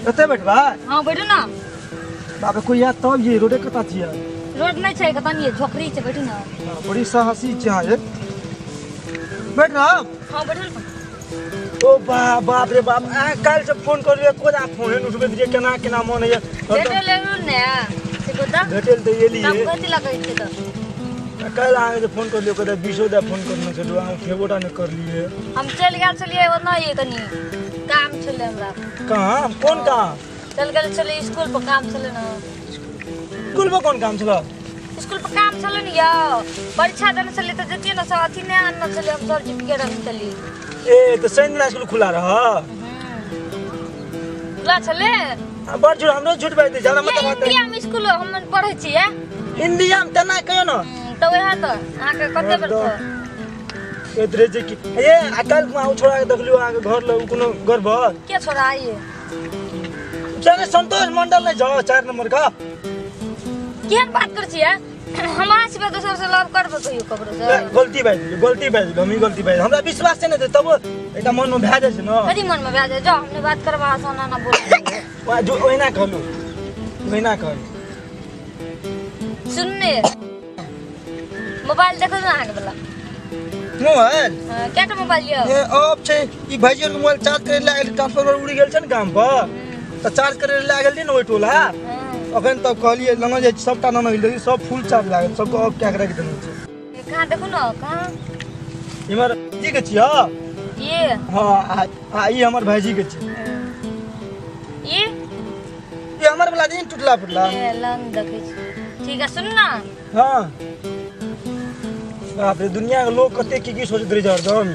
कते बैठबा? हां बैठू ना। बाप रे कोई याद तब ये रोडे कता छियै? रोड नहीं छै कता नहीं झोकरी छै, बैठू ना। बड़ी साहसी छै हां, बैठ ना। हां बैठू ना। ओ बाप बाप रे बाप, आ काल से फोन करलियै कोना फोन नै उठबैत रहियै, केना केना मन होइए। भेटल लेलु ने से गोदा भेटल त एलियै तब कथि लगै छै त काल्हि अहाँके जे फोन करलियै कतऽ 20 दा फोन करने छलहुँ, अहाँ उठेबो टा नहि करलियै। हम चलि गेल छलियै ओना कनि काम छलै हमरा। कहाँ? कोन काम? चलि गेल छलियै स्कूल पर, काम छलै ने। स्कूल पर कोन काम छलै? स्कूल पर काम छलै ने यौ, परीक्षा देने छलियै तऽ जतियै ने, सब अथी नहि आनने छलियै हम, सर्टिफिकेट आनने छलियै। ए तऽ शनि दिना स्कूल खुला रह? खुला छलै। बड़ झूठ, हमरो झूठ बाजि दै छै। हमरा मतलब इंडिया में स्कूल हम पढ़ै छियै। इंडिया में तेना कहियो ने तऽ वएह तऽ अहाँके कते बेर कहैत रहै छै कि ए आ काल्हि अहाँ छोड़ा के देखलियौ अहाँके घर लग, कोनो गड़बड़ के छोड़ा आइए? चले संतोष मंडल नहीं जाओ 4 नंबर का। केहन बात करै छियै? हमरा से दोसर से लव करबै कहियो ककरो से? गलती भए गेल, गलती भए गेल, हम गलती भए गेल, हमरा विश्वास छै ने तब एकटा मन में भए जाइ छै ने। कथी मन में भए जाइ? जाओ हमने बात करबा आसान ना बोल। जो ओहिना कहलू, ओहिना कहलू। सुनने मोबाइल देखो ना अहाँके वाला मोबाइल? केटा मोबाइल यौ? ए ऑफ छै ई भाईजी के मोबाइल चार्ज करे लागल, ट्रांसफार्मर उड़ि गेल छै ने गाम पर, तऽ चार्ज करे लागल ने ओहि टोला। अखन तब कहलियै लेने जाइ छी, सबटा लेने गेल, सब फुल चार्ज लागल, सबके ऑफ कए के राखि देने छै। कहाँ देखू ने, कहाँ? इमहर जी के छियै ये? हां आ ई हमर भाईजी के छै। ई ई हमर वाला दिन टूटला फुटला। ए लंग देखै छी। ठीक है सुन ना। हां बाप रे दुनिया के लोग कते की की सोचैत रहै छै हरदम।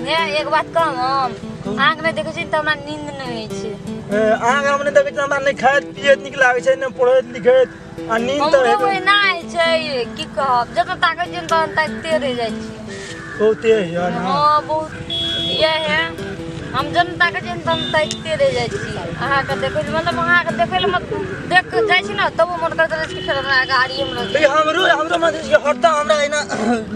ने एक बात कहम, हम अहाँके नहि देखै छी तऽ हमरा नींद नहि होइ छै। अहाँके हम नहि देखै छी, हमरा नहि खाइत पियैत नीक लागै छै, नहि पढ़ैत लिखैत, आ नींद तऽ हमरो ओहिना होइ छै, की कहब, जतऽ ताकै छियै तहन ताकिते रहि जाइ छियै। बहुते यार। हां बहुत ये है, हम जन ताकै छियै तहन ताकिते रहि जाइ छी। अहाँके देखै मतलब अहाँके देखै लए देख जाइ छी ने तबो मन करैत रहै छै कि फेर हमरा गाड़िए मे रह। हमरो हमरो मन छै हरदम हमरा एना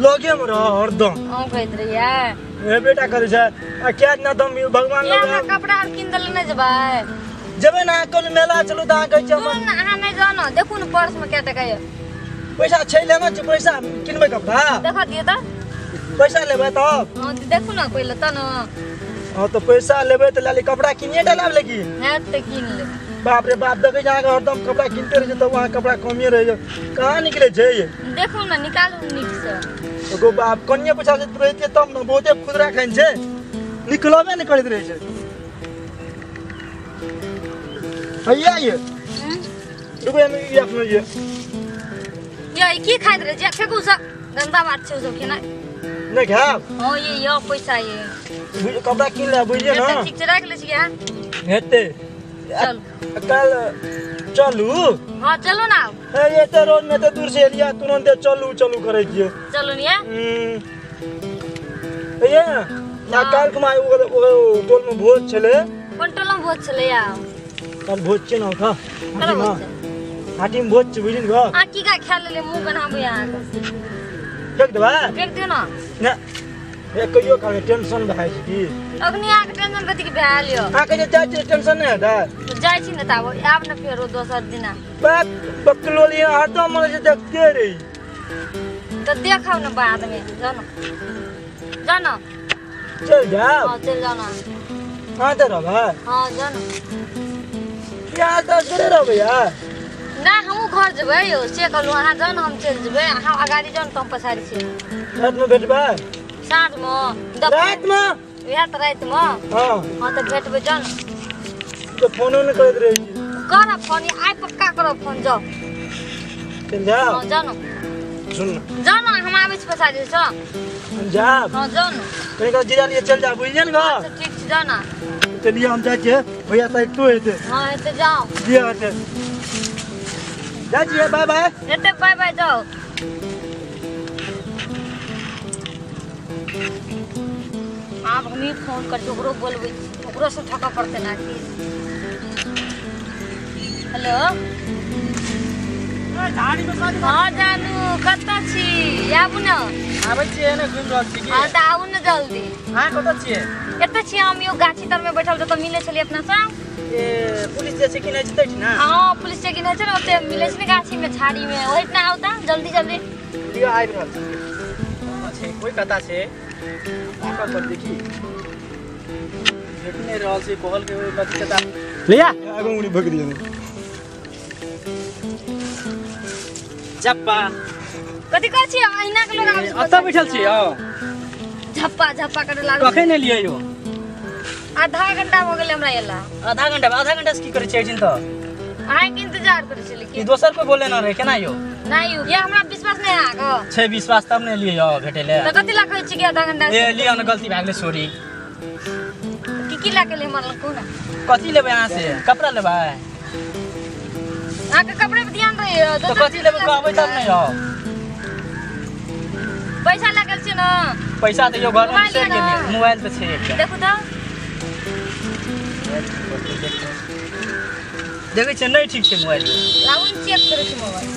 लगे मे रह हरदम। अहूँ कहैत रहियै? हे बेटा करै छै आ क्या ना दम भगवान लोग हमरा कपड़ा आर किन देले नहि जेबै? जेबै ना, कोनो मेला चलू तऽ अहाँ कहै छियै। सुन अहाँ नहि जाउ ने, देखू ने पर्स मे कए टका यऽ। पैसा छै लेना छै, पैसा किनबै कपड़ा? देखा दिअ तऽ। पैसा लेबै तब? हां देखू ने पहिले तऽ ने। हां तऽ पैसा लेबै तऽ लाली कपड़ा किनिए टा लाब लेकिन। हैत तऽ किन लेब। बाप रे बाप देखै छै अहाँके हरदम कपड़ा किनते रहै छै तब अहाँ कपड़ा कमिए रहै छै, कहाँ निकलै छै? देखू ने निकालू नीक से। एगो बाप कनिए पैसा रहितियै तब ने, बहुते खुदरा खाइन छै, निकलबे नहि करैत रहै छै। हैया ये रुकू, एहिमे ई अपनो ये ये की खाइत रहै छै? फेकू सब गंदा बात छै, सब खेनाइ नहि खायब। हां ये यो पैसा ये कपड़ा किन ले बुझलियै ने? ठीक छै राखि लै छियै। हेतै चल कल चलू। हां चलू ना। हे एते रोड में एते दूर से एलियै तुरंते चलू चलू करै छियै। चलू ने ये ना काल कुमार ओ टोल में भोज छलै। कोन टोल में भोज छलै या? कल भोज छै ना खा हाटी में भोज छै बुझलियै ने? आ की का खा लेले मुंह बनाबै अहाँके? फेक देबै? फेक दियौ ना। ना ए कहियो काल टेंशन भए छै की? अखनी अहाँके टेंशन कथी के भए लियो? अहाँके जे जाइ छियै टेंशन नहि हेतै? जाइ छी ने ताबो आब ने फेरो दोसर दिना। बाप बकलोली हरदम मन छै देखते रही। तऽ देखब ने बाद में, जाउ ने जाउ ने। चल जाओ। हां चल जाउ ना। हां तऽ रहबै? हां जाउ ने। यार तऽ असगरे रहबै यार? ना हमहूँ घर जेबै यौ, से कहलहुँ अहाँ जाउ ने हम चलि जेबै, अहाँ अगाड़ी जाउ ने तऽ हम पछाड़ी छी। रातिमे भेटबै? साँझमे। रातिमे? वएह तऽ रातिमे। हां हां तऽ भेटबै जाउ ने। तऽ फोनो नहि करैत रहै छी। करब फोन आइ पक्का करब फोन, जाउ। चलि जाउ? हां जाउ ने। सुन ने जाउ ने, हम आबै छी पछाड़ी सँ। हम जायब? हां जाउ ने। कनि काल जीरा लिए चलि जायब बुझलियै ने घर? अच्छा ठीक छै जाउ ने। चलिए हम जाइ छियै, भैया तऽ एकटो हेतै। हां हेतै जाउ। दिअ हेतै, जाइ छियै, बाय बाय। हेतै बाय बाय जाउ। आब हमही फोन कर ओकरो बोलबै ओकरो से ठका पड़तै ना कि। हेलो हाँ जानू कतऽ छी? आबू न। आबै छियै ने घुमि रहल छी। हाँ तऽ आबू ने जल्दी। अहाँ कतऽ छियै? एतऽ छियै हम यो गाछी तर में बैठल जतऽ मिलै छलियै अपना सब। ए पुलिस जे छै कि नहि छै ना? हाँ पुलिस चेकिंग होइ छै ने ओते मिलै छै ने गाछी में झाड़ी में ओहि ना आउ तऽ जल्दी जल्दी। लिअ आबि रहल छी। छै कोई कता छै ताकऽ पर देखी भेट नहि रहल छै कहल के ओहि कथी कता लिया आगू उड़ी भग दिए झप्पा कथी कहै छी अहिना के लोग आबै छै। अतऽ बैठल छी। हां झप्पा झप्पा करे लागल। कखन एलियै यो? आधा घंटा हो गेलै हमरा एला। आधा घंटा से की करै छियै तऽ? अहाँ के इंतजार करै छली कि दोसर कोई बोले ना रहे केना यो? नहीं यो ये हमरा विश्वास नहीं आगा छै विश्वास तब ने लिए यो भेटै ले। त कथि ला कहै छी कि आधा घंटा ए लियो न गलती भए गेलै सॉरी। की की ला के ले हमरा लग कहू ना। कथि लेबै अहाँ से? कपड़ा लेबै? अहाँ के कपड़े पर ध्यान रही तो कथि लेबै कहबै तब ने यो। पैसा लागल छै ना? पैसा त यो घर में बिसरि गेलियै। मोबाइल त छै एकटा। देखू त देखै छियै नहि ठीक छै मोबाइल। लाबू ने चेक करै छी मोबाइल।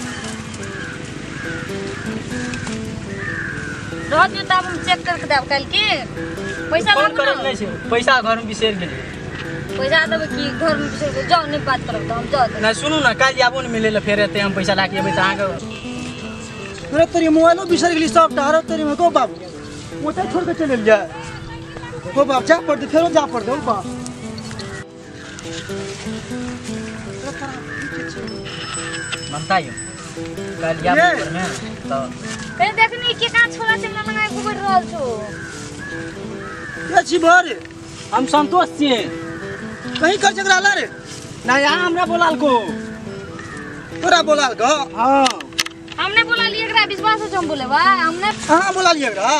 रह दियौ तब हम चेक करके देब काल्हि के। पैसा फोन करब नहि छै पैसा घर में बिसरि गेलियै। पैसा देबै कि घर में बिसरि गेलियै? जाउ नहि बात करब तऽ हम जाउ। नहि सुनू ने काल्हि आबू ने मिलै लए फेर एतै हम पैसा लए के एबै तऽ अहाँके अरे तेरी मोबाइलो बिसरि गेली सबटा। अरे तेरी में गो बाबू ओतै छोड़ के चलि एलियै। गो बाप जा पड़तै फेरो जा पड़तै। ओ बाप ममता यो काल्हि आबू घरमे तऽ कहीं देखनी के कहाँ छोड़ा छै हमरा लग गुबरि रहल छौ। के छी भरे? हम संतोष छियै। कहीं कर झगड़ा ला रे? ना यहाँ हमरा बोलाल को। तोरा बोलाल को? हाँ हमने बोला लिए एकरा विश्वास हो हम बोलेबा हमने। अहाँ बोला लिए एकरा?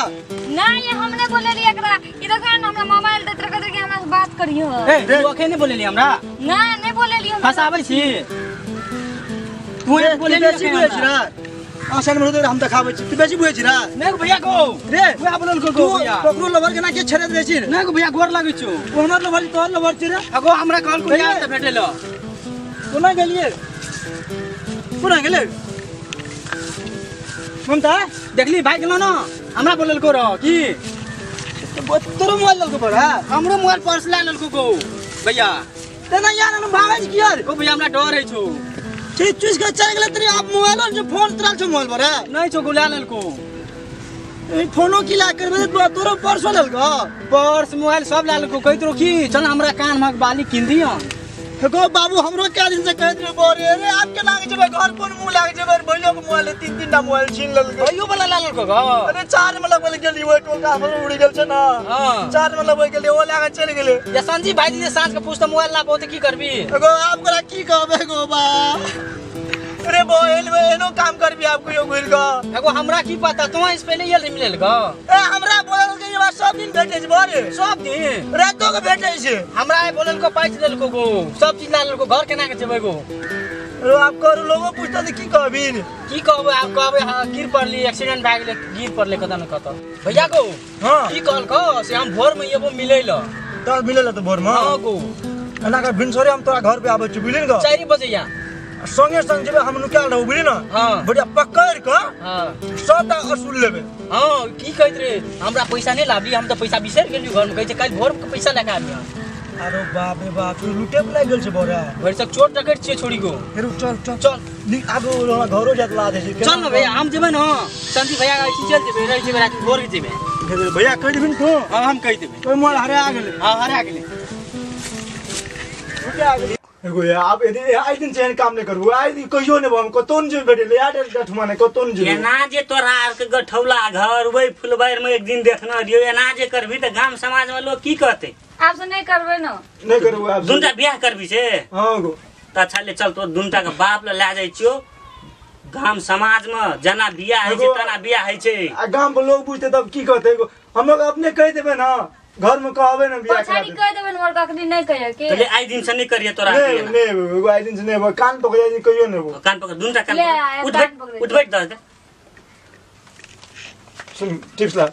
नहीं हमने बोले लिए एकरा। ई देखो न हमरा मोबाइल दैत रखत के हमरा से बात करियो। ए तू अखन नहीं बोलेली हमरा? ना नहीं बोलेली हम। फसाबै छी तू एक बोलेली बेसी बुझै छी रे। आसन में हम देखाबै छी तू बेसी बुझै छी रे। नहीं गो भैया को रे वएह बोलल को गो भैया ककरो लवर के ना के छेड़ैत रहै छी रे। नहीं गो भैया गोर लागै छौ। ओ हमर लवर तोहर लवर छी रे। अगो हमरा कहल को यार त भेटैल। कोना गेलियै? कोना गेलै ममता? देखली भाई गेलो न हमरा बोलल को रह की तोरो मोबाइल ललको बड़ा? हमरो मोबाइल पर्स ला ललको गो भैया। तेना यार हम भागै छी किया रे? गो भैया हमरा डर है छौ। ठीक चूस के चल गेलै तेरी आप मोबाइल जो फोन तोरा छौ मोबाइल पर नहीं छौ गो ला ललको। ए फोनो की ला करबे तोरो पर्स ललको? पर्स मोबाइल सब ला ललको। कहैत रहो की चल हमरा कान महक बाली किन दियो। गो बाबू हमरो क्या दिन से कहैत रहे बोरे रे आप के लागे जेबै घर कोन मुंह लागे जेबै भैयो के मोबाइल तीन तीन टा मोबाइल छीन ललकै। भैयो वाला ला ललको गो? अरे चार में लगबै गेली ओइ टोल का हमरो उड़ी गेल छै ना। हां चार में लगबै गेली ओ लागे चलि गेलै। या संजीव भाईजी जे साँझ के पूछत मोबाइल ला बहुत की करबी? गो आप ओकरा की कहबै गो बा? अरे बोल में एनो काम करबी आप कहियो घुरि क। एगो हमरा की पता तू इस पहले ये मिलल गो? ए हमरा बोलल के ये बात सब दिन भेटै छै बोरे। सब दिन रातो के भेटै छै। हमरा बोलल को पैस देलको गो सब चीज ला लेलको घर केना के जेबै गो? रो आप करू लोगो पूछता त की कहबी? की कहबै आप कहबै हां गिर पड़ली एक्सीडेंट भए गेलै गिर पड़ले कत न कत। भैया गो हां की कहल को से हम भोर में एबो मिलै ल। त मिलै ल त भोर में? हां गो एना के भिनसरे हम तोरा घर पे आबै छी बुझलिन गो? 4 बजे या संगे संग जेबै हम नुकायल रहू बुझली न। हां बढ़िया पकड़ के हां सबटा असूल लेबै। हां की कहैत रे हमरा पैसा नहीं लाबली हम त पैसा बिसरि गेलियो घर में। कहै छै काल्हि भोर के पैसा लए के आबियो। अरे बाप रे बाप तू लूटे पर लागि गेल छै बोरा। भरि सक चोट टकैत छियै छोड़ी गो। फेर चल चल चल नी आबो हमरा घरो जात ला दे छै। चल न भैया हम जेबै न संजीव भैया के चल जेबै रहि जेबै राति भोर के जेबै। भैया कहि देबिन तू? हां हम कहि देबै। ओइ मोबाइल हरा गेलै। हां हरा गेलै। लूटे आ गेलै। एगो आब यदि आइ दिन चैन काम नहीं करू आइ दिन कहियो नहीं हम कतौ नहीं जेबै भेटै यार ठुमा नहीं कतौ नहीं जेबै। एना जे तोरा आर के गठौला घर वही फुलबारि में एक दिन देखना रहियो एना जे करबी त गाम समाज में लोग की कहते? आप से नहीं करबै न। नहीं करबो आप दुनटा बियाह करबी से? हां गो त अच्छा ले चल तो दुनटा के बाप ल ला जाइ छियो गाम समाज में जना बियाह होइ छै तना बियाह होइ छै। आ गाम के लोग बुझते तब की कहते? हम लोग अपने कहि देबै ना घर में कहबे ना बियाह पछाड़ी कहि देबै न कखनी नहीं कहियो के तो ले आई दिन से नहीं करिए तोरा नहीं नहीं एगो आई दिन से नहीं कान पकड़ जाई कहियो नहीं कान पकड़ दुनटा कान उठ बैठ उठ बैठ दे सुन टिप्स ला।